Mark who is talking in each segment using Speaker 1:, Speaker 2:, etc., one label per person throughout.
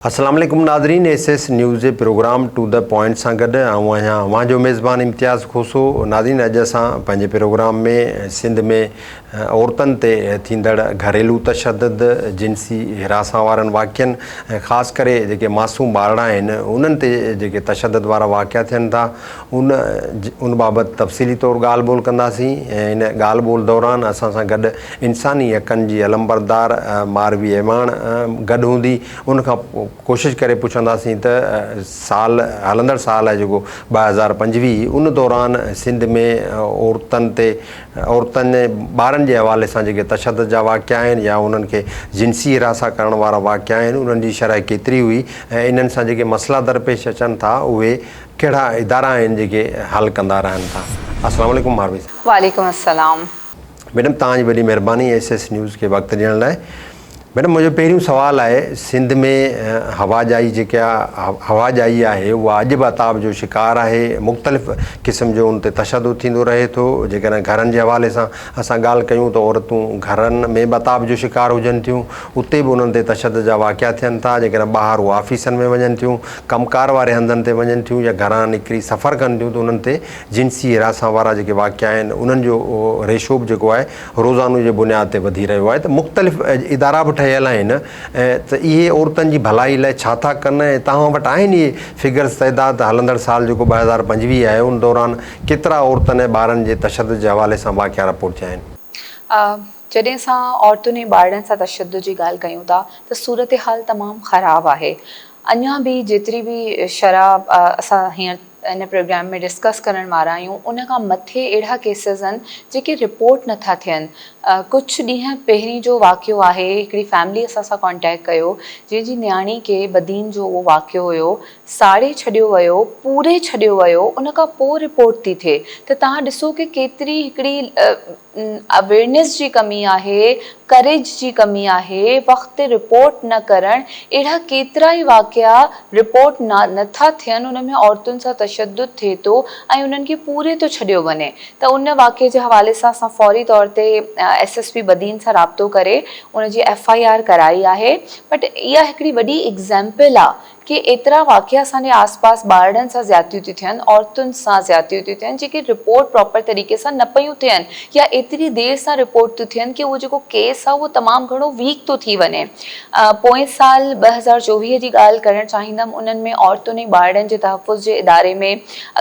Speaker 1: السلام عليڪم ناظرين ايس ايس نيوز جي پروگرام ٽو the point سان گڏ آئون آهيان اوهان جو ميزبان امتياز کوسو. ناظرين اڄ اسان پنهنجي پروگرام ۾ سنڌ ۾ عورتن تي ٿيندڙ گهريلو تشدد، جنسي هراسان وارن واقعن ۽ خاص ڪري جيڪي معصوم ٻارڙا آهن انهن تي جيڪي تشدد وارا واقعا ٿين ٿا ان ان بابت تفصيلي طور ڳالهه ٻولهه ڪنداسين ۽ ان ڳالهه ٻولهه دوران اسان سان گڏ انساني حقن جي علمبردار ماروي اعواڻ گڏ هوندي. ان کان ڪوشش ڪري پڇنداسين ته سال هلندڙ سال آهي جيڪو 2025 ان دوران سنڌ ۾ عورتن تي عورتن ۽ ٻارن جي حوالي سان جيڪي تشدد جا واقعا آهن يا انهن کي جنسي هراسان ڪرڻ وارا واقعا آهن انهن جي شرح ڪيتري هئي ۽ انهن سان جيڪي مسئلا درپيش اچن ٿا اهي ڪهڙا ادارا آهن جيڪي حل ڪندا رهن ٿا. السلام عليڪم ماروي صاحب.
Speaker 2: وعليڪم السلام.
Speaker 1: ميڊم توهان جي وڏي مهرباني ايس ايس نيوز کي وقت ڏيڻ لاء. ميڊم منهنجو پهريون سوال آهي سنڌ ۾ هوا ڄائي جيڪا هوا ڄائي آهي اها اڄ به عتاب جو شڪار آهي مختلف قسم جو ان تي تشدد ٿيندو رهي ٿو جيڪڏهن گهرن جي حوالي سان اسان ڳالهه ڪيون ته عورتون گهرن ۾ به عتاب جو شڪار هجن ٿيون اتي به انهن تي تشدد جا واقعا ٿين ٿا جيڪڏهن ٻاهر هو آفيسن ۾ وڃن ٿيون ڪم ڪار واري هنڌن تي وڃن ٿيون يا گهران نڪري سفر ڪن ٿيون ته انهن تي جنسي هراسان وارا جيڪي واقعا آهن انهن جو ريشو به جيڪو آهي روزانو جي بنياد تي وڌي رهيو آهي ته مختلف ادارا به ٺهيل آهن ته اهي عورتن جي ڀلائي لاء ڇا ٿا ڪن ۽ توهان وٽ آهن اهي فگرز تعداد ته هلندڙ سال جيڪو 2025 آهي ان دوران ڪيترا عورتن ۽ ٻارن جي تشدد جي حوالي سان واقعا رپورٽ ٿيا آهن؟
Speaker 2: جڏهن اسان عورتن ۽ ٻارڙن سان تشدد جي ڳالهه ڪيون ٿا ته صورتحال تمام خراب آهي. اڃا به جيتري به شرح اسان هينئر ان پروگرام ۾ ڊسڪس ڪرڻ وارا آهيون ان کان مٿي اهڙا ڪيسز آهن جيڪي رپورٽ نٿا ٿين. ڪجهه ڏينهن پهرين جو واقعو آهي هڪڙي فيملي اسان سان ڪانٽيڪٽ ڪيو جنهن جي نياڻي کي بدين جو اهو واقعو هيو ساڙي ڇڏيو ويو پوري ڇڏيو ويو ان کان پوء رپورٽ ٿي ٿئي ته توهان ڏسو ڪي ڪيتري هڪڙي اويرنيس جي ڪمي آهي، ڪريج جي ڪمي آهي، وقت تي رپورٽ نه ڪرڻ، اهڙا ڪيترائي واقعا رپورٽ نه ٿا ٿين ان ۾ عورتن سان تشدد ٿئي ٿو ۽ انهن کي پوري ٿو ڇڏيو وڃي ته ان واقعي جي حوالي سان اسان فوري طور تي ايس ايس پي بدين سان رابطو ڪري ان جي ايف I R ڪرائي آهي بٽ اها هڪڙي وڏي ايگزيمپل آ ڪي ايترا واقعا اسان جي آس پاس ٻارڙن سان زيادتيون ٿيون ٿين، عورتن سان زيادتيون ٿيون ٿين جيڪي رپورٽ پراپر طريقي سان نه پيون ٿين يا ايتري دير سان رپورٽ ٿيون ٿين ڪي اهو جيڪو ڪيس آهي اهو تمام گهڻو ويڪ ٿو ٿي وڃي. پوئين سال 2024 جي ڳالهه ڪرڻ چاهيندم انهن ۾ عورتن ۽ ٻارڙن جي تحفظ جي اداري ۾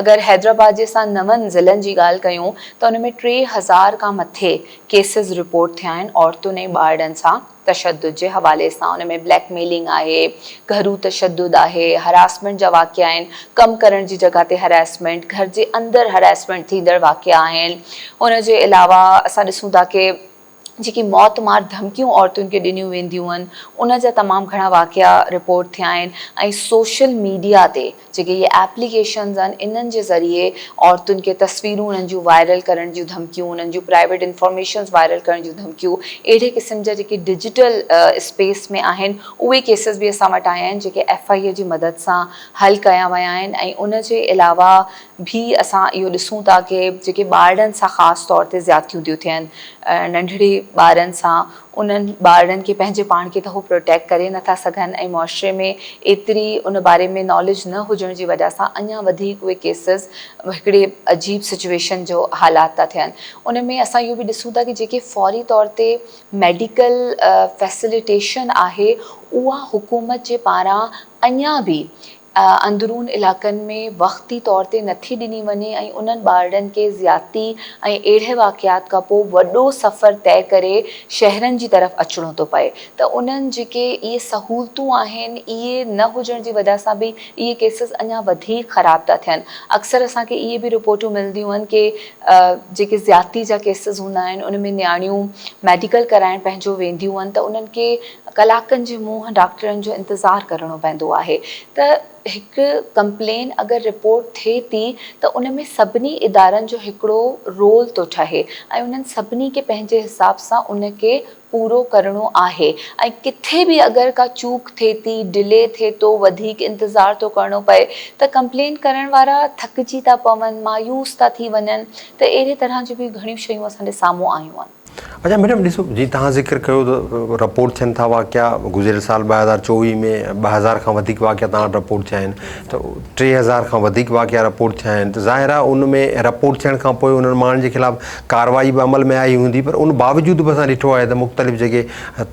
Speaker 2: اگر حيدرآباد جي اسان نون ضلعن جي ڳالهه ڪيون ته ان ۾ 3000 کان مٿي ڪيسز رپورٽ ٿيا آهن عورتن ۽ ٻارڙن سان. تشدد جي حوالي سان ان ۾ بليڪ ميلنگ آهي، گهرو تشدد آهي، هراسمينٽ جا واقعا آهن، ڪم ڪرڻ جي جڳهه تي هراسمينٽ، گهر جي اندر هراسمينٽ ٿيندڙ واقعا آهن، ان جي علاوه اسان ڏسون ٿا ڪي جيڪي موت مار ڌمڪيون عورتن کي ڏنيون وينديون آهن ان جا تمام گهڻا واقعا رپورٽ ٿيا آهن ۽ سوشل ميڊيا تي جيڪي اهي ايپليڪيشنز آهن انهن جي ذريعي عورتن کي تصويرون انهن جون وائرل ڪرڻ جون ڌمڪيون انهن جون پرائيويٽ انفارميشنز وائرل ڪرڻ جون ڌمڪيون اهڙي قسم جا جيڪي ڊجيٽل اسپيس ۾ آهن اهي ڪيسز به اسان وٽ آيا آهن جيڪي ايف I اي جي مدد سان حل ڪيا ويا آهن ۽ ان جي علاوه به اسان اهو ڏسون ٿا ڪي جيڪي ٻارڙن سان خاص طور تي زيادتيون ٿيون ٿين ننڍڙي ٻارن سان انهن ٻارڙن کي پنهنجي پاڻ کي ته هو پروٽيڪٽ ڪري نه ٿا سگهن ۽ معاشري ۾ ايتري ان باري ۾ ناليج نه هجڻ جي وجه سان اڃا وڌيڪ اهي ڪيسز هڪڙي عجيب سچويشن جو حالات ٿا ٿين ان ۾ اسان اهو به ڏسون ٿا ڪي جيڪي فوري طور تي ميڊيڪل فيسليٽيشن آهي اها حڪومت جي پاران اڃا به اندرون علائقن ۾ وقتي طور تي نٿي ڏني وڃي ۽ انهن ٻارڙن کي زيادتي ۽ اهڙي واقعات کانپوء وڏو سفر طئي ڪري شهرن جي طرف اچڻو ٿو پئي ته انهن جيڪي اهي سهولتون آهن اهي نه هجڻ جي وجه سان به اهي ڪيسز اڃا وڌيڪ خراب ٿا ٿين اڪثر اسان کي اهي به رپورٽون ملنديون آهن ڪي جيڪي زيادتي جا ڪيسز هوندا آهن ان ۾ نياڻيون ميڊيڪل ڪرائڻ پنهنجو وينديون آهن ته انهن کي ڪلاڪن جي منهن ڊاڪٽرن جو انتظار ڪرڻو پوندو آهي ته هڪ ڪمپلين اگر رپورٽ ٿئي ٿي ته ان ۾ سڀني ادارن جو هڪڙو رول ٿو ٺهي ۽ انهن سڀني کي پنهنجي حساب سان ان کي پورو ڪرڻو آهي ۽ ڪٿي به اگر ڪا چوڪ ٿئي ٿي ڊلي ٿئي ٿو وڌيڪ انتظار ٿو ڪرڻو پئي ته ڪمپلين ڪرڻ وارا ٿڪجي ٿا پون مايوس ٿا ٿي وڃن ته اهڙي طرح جون به گهڻيون شيون اسان جي سامهون آيون آهن.
Speaker 1: اچا ميڊم ڏسو جي توهان ذڪر ڪيو ته رپورٽ ٿين ٿا واقعا گذريل سال 2024 ۾ 2000 کان وڌيڪ واقعا توهان وٽ رپورٽ ٿيا آهن ته 3000 کان وڌيڪ واقعا رپورٽ ٿيا آهن ته ظاهر آهي ان ۾ رپورٽ ٿيڻ کان پوء انهن ماڻهن جي خلاف ڪارروائي به عمل ۾ آئي هوندي پر ان باوجود به اسان ڏٺو آهي ته مختلف جيڪي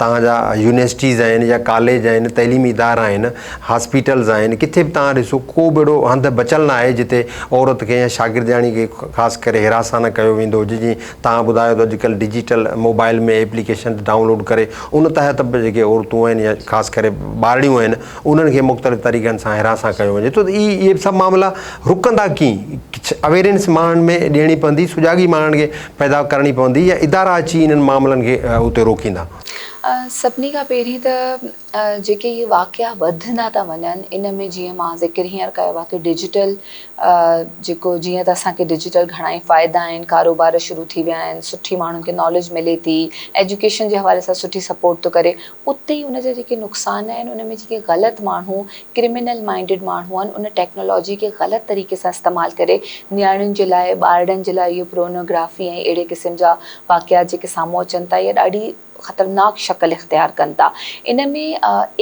Speaker 1: توهان جا يونيورسٽيز آهن يا ڪاليج آهن تعليمي ادارا آهن هاسپيٽلز آهن ڪٿي به توهان ڏسو ڪو به اهڙو هنڌ بچيل نه آهي جتي عورت کي يا شاگردياڻي کي خاص ڪري هراسان نه ڪيو ويندو هجي جيئن توهان ٻڌايو ته اڄڪلهه ڊجيٽل موبائل ۾ ايپليڪيشن ڊائونلوڊ ڪري ان تحت به جيڪي عورتون آهن يا خاص ڪري ٻارڙيون آهن انهن کي مختلف طريقن سان هراسان ڪيو وڃي ٿو ته اهي سڀ معاملا رڪندا ڪيئن اويرنس ماڻهن ۾ ڏيڻي پوندي سجاڳي ماڻهن کي پيدا ڪرڻي پوندي يا ادارا اچي انهن معاملن کي اتي روڪيندا.
Speaker 2: سڀني کان پهرين ته جيڪي اهي واقعا وڌندا ٿا وڃن ان ۾ جيئن مان ذڪر هينئر ڪيو آهي ڪه ڊجيٽل جيڪو جيئن ته اسان کي ڊجيٽل گهڻا ئي فائدا آهن ڪاروبار شروع ٿي ويا آهن سٺي ماڻهن کي ناليج ملي ٿي ايجوڪيشن جي حوالي سان سٺي سپورٽ ٿو ڪري اتي ئي ان جا جيڪي نقصان آهن ان ۾ جيڪي غلط ماڻهو ڪرمنل مائنڊيڊ ماڻهو آهن ان ٽيڪنالاجي کي غلط طريقي سان استعمال ڪري نياڻين جي لاء ٻارڙن جي لاء اهو پرونوگرافي ۽ اهڙي قسم جا واقعا جيڪي سامهون اچن ٿا اها ڏاڍي خطرناڪ شڪل اختيار ڪن ٿا. ان ۾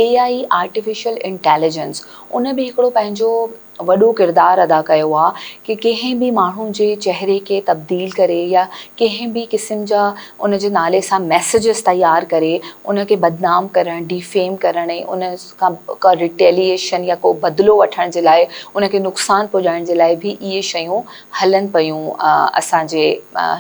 Speaker 2: اي آئي آرٽيفيشل انٽيليجنس ان به هڪڙو پنهنجو وڏو ڪردار ادا ڪيو آ ڪي ڪنهن به ماڻهو جي چهري کي تبديل ڪري يا ڪنهن به قسم جا ان جي نالي سان ميسيجز تيار ڪري ان کي بدنام ڪرڻ ڊيفيم ڪرڻ ۽ ان کان ڪا ريٽيليئيشن يا ڪو بدلو وٺڻ جي لاء ان کي نقصان پڄائڻ جي لاء به اهي شيون هلن پيون اسان جي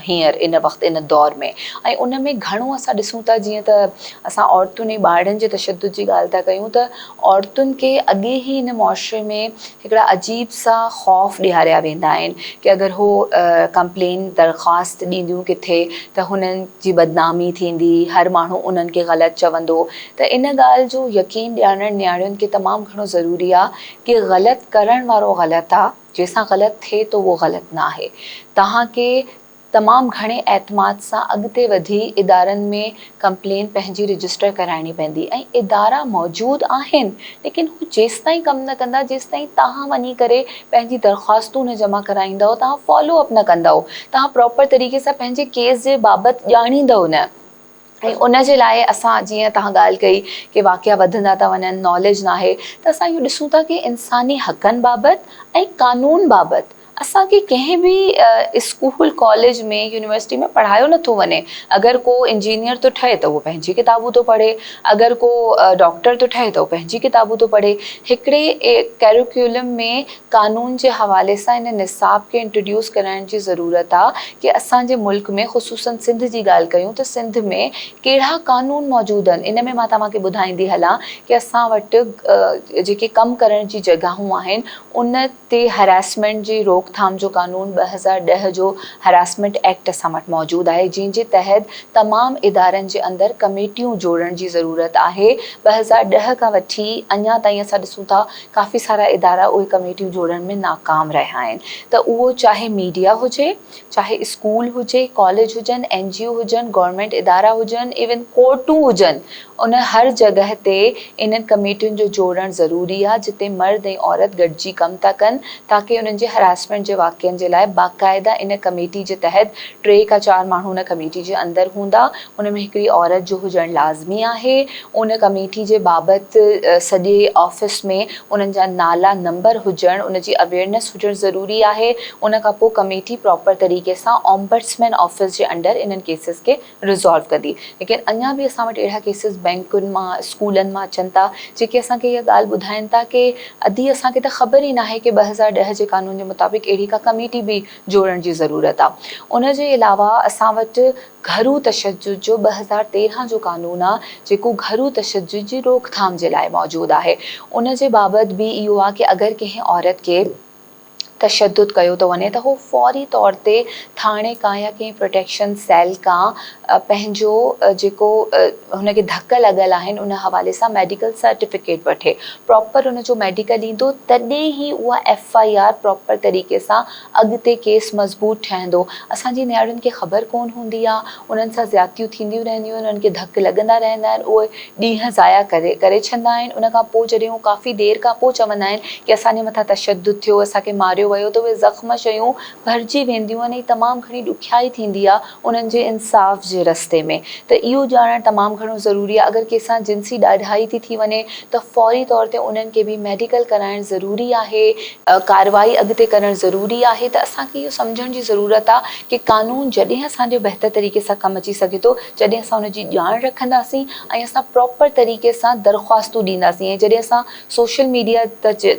Speaker 2: هينئر ان وقت ان دور ۾ ۽ ان ۾ گهڻو اسان ڏسون ٿا جيئن ته اسان عورتن ۽ ٻارڙن جي تشدد جي ڳالهه ٿا ڪيون ته عورتن کي اڳي ئي ان معاشري ۾ هڪڙا عجيب سا خوف ڏياريا ويندا آهن ڪي اگر هو ڪمپلين درخواست ڏينديون ڪٿي ته هنن جي بدنامي ٿيندي هر ماڻهو انهن کي غلط چوندو ته ان ڳالهه جو يقين ڏيارڻ نياڻين کي تمام گهڻو ضروري آ ڪي غلط ڪرڻ وارو غلط آ جنهن سان غلط ٿئي ٿو اهو غلط ناهي توهان کي تمام گهڻي اعتماد سان اڳتي وڌي ادارن ۾ ڪمپلين پنهنجي رجسٽر ڪرائڻي پوندي ۽ ادارا موجود آهن ليڪن هو جيستائين ڪم نه ڪندا جيستائين توهان وڃي ڪري پنهنجي درخواستون نه جمع ڪرائيندؤ توهان فالو اپ نه ڪندؤ توهان پراپر طريقي سان پنهنجي ڪيس جي بابت ڄاڻيندؤ نه. ۽ ان جي لاء اسان جيئن توهان ڳالهه ڪئي ڪي واقعا وڌندا ٿا وڃن ناليج ناهي ته اسان اهو ڏسون ٿا ڪي انساني حقن بابت ۽ قانون بابت اسان کي ڪنهن به اسڪول ڪاليج ۾ يونيورسٽي ۾ پڙهايو نٿو وڃي اگر ڪو انجنيئر ٿو ٺهي ته اهو پنهنجي ڪتابون ٿو پڙهي اگر ڪو ڊاڪٽر ٿو ٺهي ته اهو پنهنجي ڪتابون ٿو پڙهي هڪڙي ڪيريڪيولم ۾ قانون جي حوالي سان ان نصاب کي انٽروڊيوس ڪرائڻ جي ضرورت آ ڪي اسان جي ملڪ ۾ خصوصا سنڌ جي ڳالهه ڪيون ته سنڌ ۾ ڪهڙا قانون موجود آهن ان ۾ مان توهان کي ٻڌائيندي هلان ڪي اسان وٽ جيڪي ڪم ڪرڻ جي جڳهون آهن ان تي هراسمينٽ جي روڪٿام جو قانون 2010 جو هراسمينٽ ايڪٽ اسان وٽ موجود آهي جنهن جي تحت تمام ادارن جي اندر ڪميٽيون جوڙڻ جي ضرورت آهي 2010 کان وٺي اڃا تائين اسان ڏسون ٿا ڪافي سارا ادارا اهي ڪميٽيون جوڙڻ ۾ ناڪام رهيا آهن ته اهو چاهي ميڊيا هجي، چاهي اسڪول هجي، ڪاليج هجن، اين جي او هجن، گورنمينٽ ادارا هجن، ايون ڪورٽون هجن ان هر جڳهه تي انهن ڪميٽين جو جوڙڻ ضروري آهي جتي مرد ۽ عورت گڏجي ڪم ٿا ڪن تاڪه انهن جي هراسمينٽ جي واقعن جي لاء باقاعده ان ڪميٽي جي تحت ٽي کان چار ماڻهو ان ڪميٽي جي اندر هوندا ان ۾ هڪڙي عورت جو هجڻ لازمي آهي ان ڪميٽي جي بابت سڄي آفيس ۾ انهن جا نالا نمبر هجڻ ان جي اويئرنيس هجڻ ضروري آهي ان کان پوء ڪميٽي پراپر طريقي سان آمبڊسمين آفيس جي انڊر انهن ڪيسز کي ريزالو ڪندي ليڪن اڃا به اسان وٽ اهڙا ڪيسز بينڪن مان اسڪولن مان اچن ٿا جيڪي اسان کي اها ڳالهه ٻڌائين ٿا ڪي ادي اسان کي ته خبر ئي ناهي ڪي 2010 جي قانون جي مطابق اهڙي ڪا ڪميٽي به جوڙڻ جي ضرورت آ ان جي علاوه اسان وٽ گهرو تشدد جو 2013 جو قانون آ جيڪو گهرو تشدد جي روڪٿام جي لاء موجود آهي ان جي بابت به اهو آ ڪي اگر ڪنهن عورت کي تشدد ڪيو ٿو وڃي ته هو فوري طور تي ٿاڻي کان يا ڪنهن پروٽيڪشن سيل کان پنهنجو جيڪو هن کي ڌڪ لڳل آهن ان حوالي سان ميڊيڪل سرٽيفڪيٽ وٺي پراپر ان جو ميڊيڪل ايندو تڏهن ئي اها ايف I R proper طريقي سان اڳتي ڪيس مضبوط ٺهندو اسان جي نياڻين کي خبر ڪون هوندي آ انهن سان زيادتيون ٿينديون رهنديون آهن انهن کي ڌڪ لڳندا رهندا آهن اهي ڏينهن ضايع ڪري ڪري ڇڏندا آهن ان کان پوء جڏهن هو ڪافي دير کان پوء چوندا آهن ڪي اسان جي مٿان تشدد ٿيو اسان کي ماريو ويو ته اهي زخم شيون ڀرجي وينديون آهن ۽ تمام گهڻي ڏکيائي ٿيندي آ انهن جي انصاف جي جي رستي ۾ ته اهو ڄاڻڻ تمام گهڻو ضروري آهي اگر ڪنهن سان جنسي ڏاڍائي ٿي ٿي وڃي ته فوري طور تي انهن کي به ميڊيڪل ڪرائڻ ضروري آهي، ڪارروائي اڳتي ڪرڻ ضروري آهي ته اسان کي اهو سمجهڻ جي ضرورت آهي ڪي قانون جڏهن اسان جو بهتر طريقي سان ڪم اچي سگهي ٿو جڏهن اسان ان جي ڄاڻ رکنداسين ۽ اسان پراپر طريقي سان درخواستون ڏينداسين ۽ جڏهن اسان سوشل ميڊيا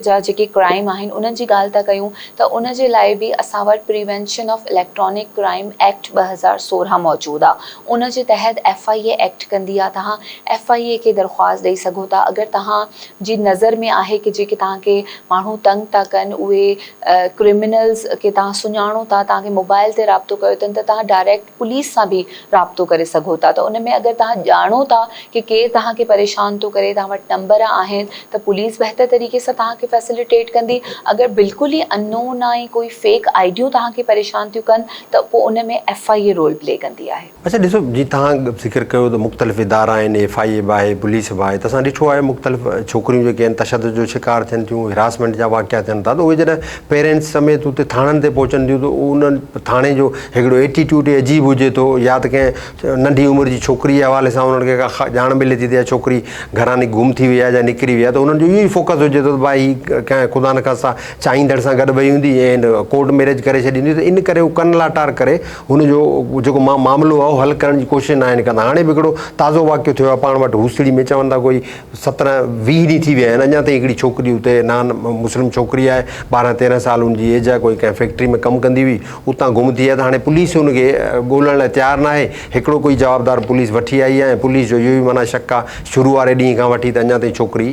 Speaker 2: جا جيڪي ڪرائيم آهن انهن جي ڳالهه ٿا ڪيون ته ان جي لاء به اسان وٽ prevention of electronic crime act 2016 موجود آ ان جي تحت ايف I A act ڪندي آ توهان ايف I اي کي درخواست ڏئي سگهو ٿا اگر توهان جي نظر ۾ آهي ڪي جيڪي توهان کي ماڻهو تنگ ٿا ڪن اهي ڪرمنلز کي توهان سڃاڻو ٿا توهان کي موبائل تي رابطو ڪيو اٿن ته توهان ڊائريڪٽ پوليس سان به رابطو ڪري سگهو ٿا ته ان ۾ اگر توهان ڄاڻو ٿا ڪي ڪير توهان کي پريشان ٿو ڪري توهان وٽ نمبر آهن ته پوليس بهتر طريقي سان توهان کي فيسليٽيٽ ڪندي اگر بلڪل ئي انون آ ۽ ڪوئي فيڪ آئي ڊيون توهان کي پريشان ٿيون ڪن ته پوء ان ۾ F I A role play ڪندي آهي.
Speaker 1: اڇا ڏسو جي توهان ذڪر ڪيو ته مختلف ادارا آهن ايف I اي به آهي پوليس به آهي ته اسان ڏٺو آهي مختلف ڇوڪريون جيڪي آهن تشدد جو شڪار ٿين ٿيون هراسمينٽ جا واقعا ٿين ٿا ته اهي جڏهن پيرنٽس سميت اتي ٿاڻن تي پهچن ٿيون ته انهن ٿاڻي جو هڪڙو ايٽيٽيوڊ ئي عجيب هجي ٿو يا ته ڪنهن ننڍي عمر جي ڇوڪري جي حوالي سان انهن کي ڪا ڄاڻ ملي ٿي ته اها ڇوڪري گهران ئي گم ٿي وئي آهي يا نڪري وئي آهي ته انهن جو اهو ئي فوڪس هجي ٿو ته ڀائي هي ڪنهن خدا نخواسته چاهيندڙ سان گڏ وئي هوندي ۽ هن ڪورٽ ميريج ڪري ڇڏي هوندي ته ان ڪري هو ڪن لاٽار ڪري هن جو جيڪو معاملو آهي اهو حل ڪرڻ جي ڪوشش ناهن ڪندا. هاڻي به هڪڙو تازو واقعو ٿيو آهي پاڻ وٽ هوسڙي ۾ چون ٿا ڪوئي سترهن ويهه ڏينهن ٿي ويا آهن اڃا تائين هڪڙي ڇوڪري اتي نان مسلم ڇوڪري آهي ٻارهن تيرهن سال ان جي ايج آهي ڪوئي ڪنهن فيڪٽري ۾ ڪم ڪندي هئي اتان گم ٿي آهي ته هاڻي پوليس ان کي ڳولڻ لاء تيار ناهي هڪڙو ڪوئي جوابدار پوليس وٺي آئي آهي ۽ پوليس جو اهو ئي معنيٰ شڪ آهي شروع واري ڏينهن کان وٺي ته اڃا تائين ڇوڪري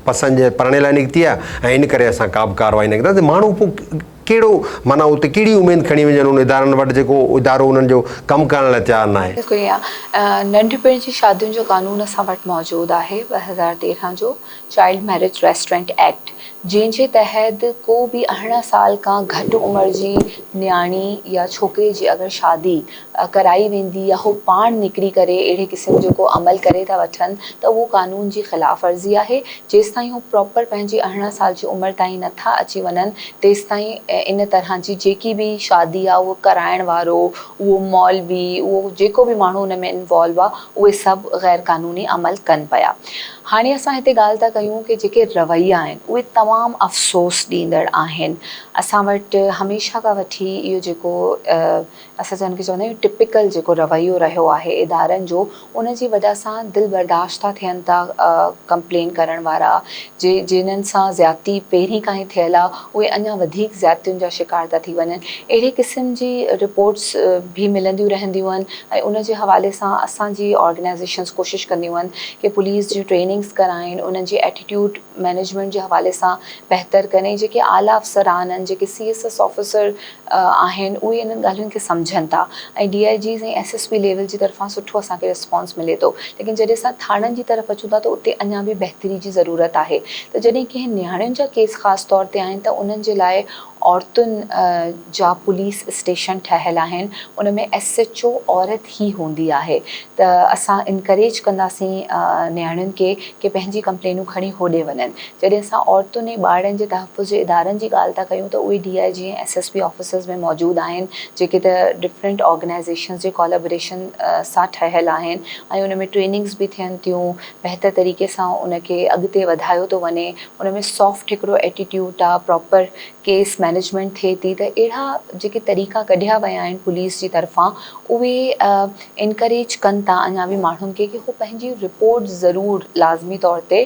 Speaker 1: پسند جي پرڻي لاء نڪتي آهي ۽ ان ڪري اسان ڪا به ڪارروائي نه ڪنداسين ماڻهو پوء ڪهڙو معنيٰ اتي ڪهڙي اميد کڻي وڃن ان ادارن وٽ جيڪو ادارو انهن جو ڪم ڪرڻ لاء تيار ناهي.
Speaker 2: بلڪل ائين آهي. ننڍپڻ جي شادين جو قانون اسان وٽ موجود آهي 2013 جو چائلڊ ميرج ريسٽرينٽ ايڪٽ جنهن جي تحت ڪو به 18 سال کان گهٽ عمر جي نياڻي يا ڇوڪري جي اگر شادي ڪرائي ويندي يا هو پاڻ نڪري ڪري اهڙي قسم جو ڪو عمل ڪري ٿا وٺن ته اهو قانون جي خلاف ورزي آهي جيستائين هو پراپر پنهنجي 18 سال جي عمر تائين نه ٿا اچي وڃن تيستائين ان طرح جي جيڪي به شادي آهي اهو ڪرائڻ وارو اهو مولوي اهو جيڪو به ماڻهو ان ۾ انوالو آهي اهي سڀ غير قانوني عمل ڪن پيا. هاڻي اسان هتي ڳالهه ٿا ڪيون ڪي جيڪي رويا آهن اهي تمام افسوس ڏيندڙ آهن. اسان وٽ هميشه کان وٺي اهو جيڪو اسان جنهن کي چوندا آهيون ٽپيڪل جيڪو رويو رهيو آهي ادارن جو ان جي وجه سان دل برداشت ٿا ٿين ٿا ڪمپلين ڪرڻ وارا جي جنھن سان زيادتي پهرين کان ئي ٿيل آهي اهي اڃا وڌيڪ زيادتين جا شڪار ٿا ٿي وڃن اهڙي قسم جي رپورٽس به ملنديون رهنديون آهن ۽ ان جي حوالي سان اسان جي آرگنائيزيشنز ڪوشش ڪنديون آهن ڪي پوليس جون ٽريننگز ڪرائين انهن جي ايٽيٽيوڊ مئنيجمينٽ جي حوالي سان بهتر ڪن ۽ جيڪي اعليٰ افسران آهن جيڪي سي ايس ايس آفيسر آهن اهي انهن ڳالهين کي سمجهن ٿا ۽ D I Gs ۽ S S P level جي طرفان سٺو اسان کي رسپانس ملي ٿو ليڪن جڏهن اسان ٿاڻن جي طرف اچون ٿا ته اتي اڃا به بهتري جي ضرورت آهي ته جڏهن ڪنهن نياڻين جا ڪيس خاص طور تي آهن ته انهن جي لاء عورتن جا پوليس اسٽيشن ٺهيل آهن ان ۾ ايس ايڇ او عورت ئي هوندي آهي ته اسان انڪريج ڪنداسين نياڻين کي ڪي پنهنجي ڪمپلينون کڻي هوڏي وڃن جڏهن اسان عورتن ۽ ٻارڙن جي تحفظ جي ادارن جي ڳالهه ٿا ڪيون ته اهي D I G ۽ S S P offices ۾ موجود آهن جيڪي ته ڊفرنٽ آرگنائيزيشنز جي ڪولابريشن سان ٺهيل آهن ۽ ان ۾ ٽريننگز به ٿين ٿيون بهتر طريقي سان ان کي اڳتي وڌايو ٿو وڃي ان ۾ سافٽ هڪڙو ايٽيٽيوٽ آ پراپر ڪيس مئنيجمينٽ ٿئي ٿي ته اهڙا جيڪي طريقا ڪڍيا ويا آهن پوليس جي طرفان اهي انڪريج ڪن ٿا اڃا به ماڻهن کي ڪي هو پنهنجي رپورٽ ضرور لازمي طور تي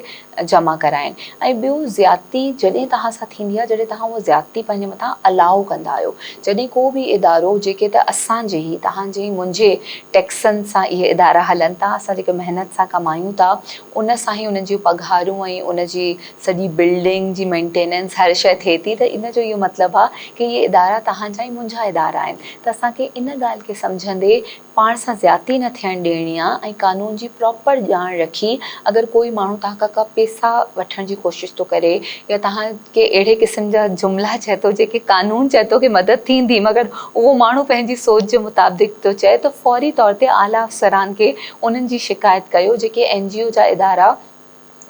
Speaker 2: جمع ڪرائين ۽ ٻيو زيادتي جڏهن توهان سان ٿيندي آهي جڏهن توهان اها زيادتي پنهنجي مٿان الاء ڪندا آهيو جڏهن ڪو به ادارو جيڪي ته اسان جي ئي توهان جي منهنجي ٽيڪسن سان اهي ادارا هلن ٿا اسان جيڪي محنت سان ڪمايون ٿا ان سان ئي انهن جون پگهارون ۽ ان جي سڄي بلڊنگ جي مينٽيننس هر شيء ٿئي ٿي ته ان جو اهو مطلب آهي ڪي اهي ادارا توهان جا ۽ منهنجا ادارا آهن ته اسان کي ان ڳالهه کي سمجهندي پاڻ سان زيادتي نه ٿيڻ ڏيڻي آهي ۽ قانون جي پراپر ڄاڻ رکي اگر ڪوئي ماڻهو توهان کان ڪا پيسا وٺڻ جي ڪوشش ٿو ڪري يا توهان کي اهڙي قسم جا جملا چئي ٿو جيڪي قانون چئي ٿو ڪي مدد ٿيندي مگر اهو ماڻهو پنهنجي سوچ جي مطابق ٿو چئي ته فوري طور تي اعليٰ افسران کي انهن جي شڪايت ڪيو جيڪي اين جي او جا ادارا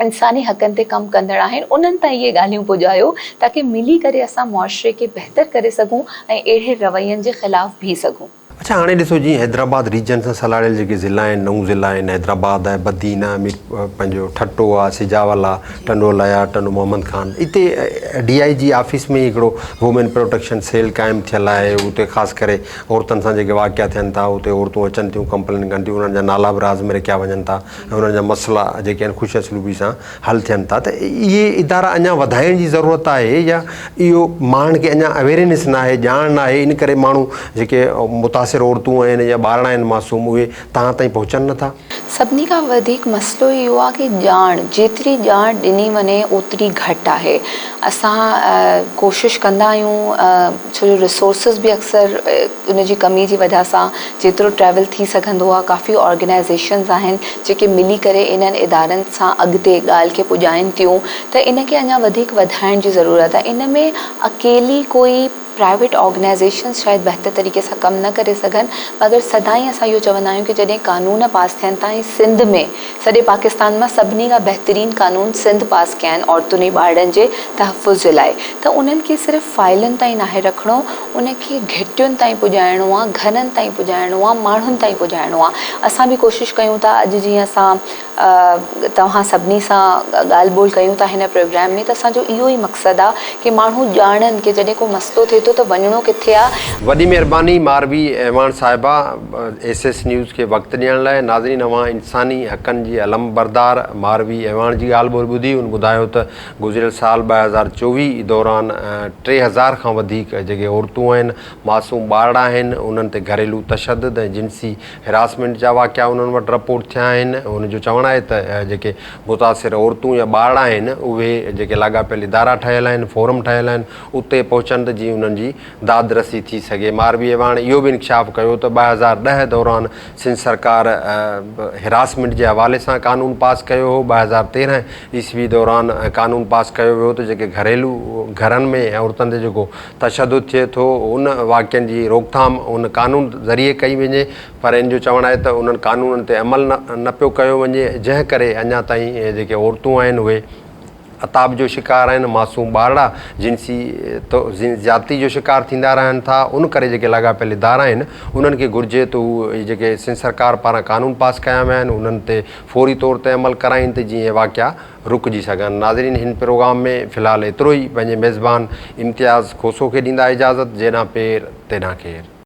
Speaker 2: انساني حقن تي ڪم ڪندڙ آهن انهن تائين اهي ڳالهيون پڄايو تاڪه ملي ڪري اسان معاشري کي بهتر ڪري سگهون ۽ اهڙي روين جي خلاف بيهي سگهون.
Speaker 1: اڇا هاڻي ڏسو جيئن حيدرآباد ريجن سان سلهاڙيل جيڪي ضلعا آهن نئون ضلعا آهن حيدرآباد آهي بدين آهي مير پنهنجو ٺٽو آهي سجاول آهي ٽنڊو الهيار ٽنڊو محمد خان اتي ڊي I جي آفيس ۾ ئي هڪڙو وومين پروٽيڪشن سيل قائم ٿيل آهي اتي خاص ڪري عورتن سان جيڪي واقعا ٿين ٿا اتي عورتون اچن ٿيون ڪمپلين ڪن ٿيون انهن جا نالا به راز ۾ رکيا وڃن ٿا ۽ انهن جا مسئلا جيڪي آهن خوش اسلوبي سان حل ٿين ٿا ته اهي ادارا اڃا وڌائڻ جي ضرورت آهي يا اهو ماڻهن کي اڃا اويرنيس ناهي ڄاڻ ناهي ان ڪري ماڻهو جيڪي متاثر عورتون آهن يا ٻارڙا آهن معصوم اهي توهان تائين پهچن نٿا.
Speaker 2: سڀني کان وڌيڪ مسئلو اهو آهي ڪي ڄاڻ جيتري ڄاڻ ڏني وڃي اوتري گهٽ آهي اسان ڪوشش ڪندا آهيون ڇو جو ريسورسز به اڪثر ان جي ڪمي جي وجه سان جيترو ٽريول ٿي سگهندو آهي ڪافي آرگنائيزيشنز آهن جيڪي ملي ڪري انهن ادارن سان اڳتي ڳالهه کي پڄائين ٿيون ته ان کي اڃا وڌيڪ وڌائڻ جي ضرورت آهي ان ۾ اڪيلي ڪوئي پرائيويٽ آرگنائيزيشنز شايد بهتر طريقي سان ڪم نه ڪري سگهن مگر سدائين اسان اهو چوندا آهيون ڪي جڏهن قانون پاس ٿين ٿا ۽ سنڌ ۾ سڄي پاڪستان مان سڀني کان بهترين قانون سنڌ پاس ڪيا آهن عورتن ۽ ٻارڙن جي تحفظ جي لاء ته انهن کي صرف فائلن تائين ناهي رکڻو ان کي گهٽين تائين پڄائڻو آ گهرن تائين پڄائڻو آ ماڻهن تائين پڄائڻو آ اسان به ڪوشش ڪيون ٿا اڄ جيئن اسان توهان سڀني سان ڳالهه ٻولهه ڪيون ٿا هن پروگرام ۾ ته اسان جو اهو ئي مقصد آ ڪي ماڻهو ڄاڻن ڪي جڏهن ڪو مسئلو ٿئي ٿو ته وڃڻو ڪٿي آ.
Speaker 1: وڏي مهرباني ماروي اعواڻ صاحبه ايس ايس نيوز کي وقت ڏيڻ لاء ناظرين اوهان انساني حقن جي علم بردار ماروي اعواڻ جي ڳالهه ٻولهه ٻڌي هن ٻڌايو ته گذريل سال 2024 دوران 3000 کان وڌيڪ جيڪي عورتون آهن معصوم ٻارڙا آهن انهن تي گهريلو تشدد ۽ جنسي هراسمينٽ جا واقعا انهن وٽ رپورٽ ٿيا آهن. هن جو چوڻ آهي ته جيڪي متاثر عورتون يا ٻارڙا آهن اهي جيڪي لاڳاپيل ادارا ٺهيل آهن، فورم ٺهيل آهن اتي پهچن ته جيئن انهن جي داد رسي ٿي سگهي. ماروي اعواڻ اهو به انڪشاف ڪيو ته 2010 دوران سنڌ سرڪار هراسمينٽ جي حوالي سان قانون پاس ڪيو هو، 2013 عيسوي دوران قانون پاس ڪيو ويو ته جيڪي گهريلو گهرن ۾ عورتن تي جيڪو تشدد ٿئي ٿو ان واقعن جي روڪٿام ان قانون ذريعي ڪئي وڃي پر ان جو چوڻ آهي ته انهن قانونن تي عمل نه پيو ڪيو وڃي جنهن ڪري اڃا تائين جيڪي عورتون آهن اهي عتاب جو شڪار آهن معصوم ٻارڙا جنسي زيادتي جو شڪار ٿيندا رهن ٿا ان ڪري جيڪي لاڳاپيل ادارا آهن انهن کي گهرجي ته هو جيڪي سنڌ سرڪار پاران قانون پاس ڪيا ويا آهن انهن تي فوري طور تي عمل ڪرائين ته جيئن اهي واقعا رڪجي سگهن. ناظرين هن پروگرام ۾ في الحال ايترو ئي پنهنجي ميزبان امتياز کوسو کي ڏيندا اجازت جيڏانهن پير تيڏانهن خير.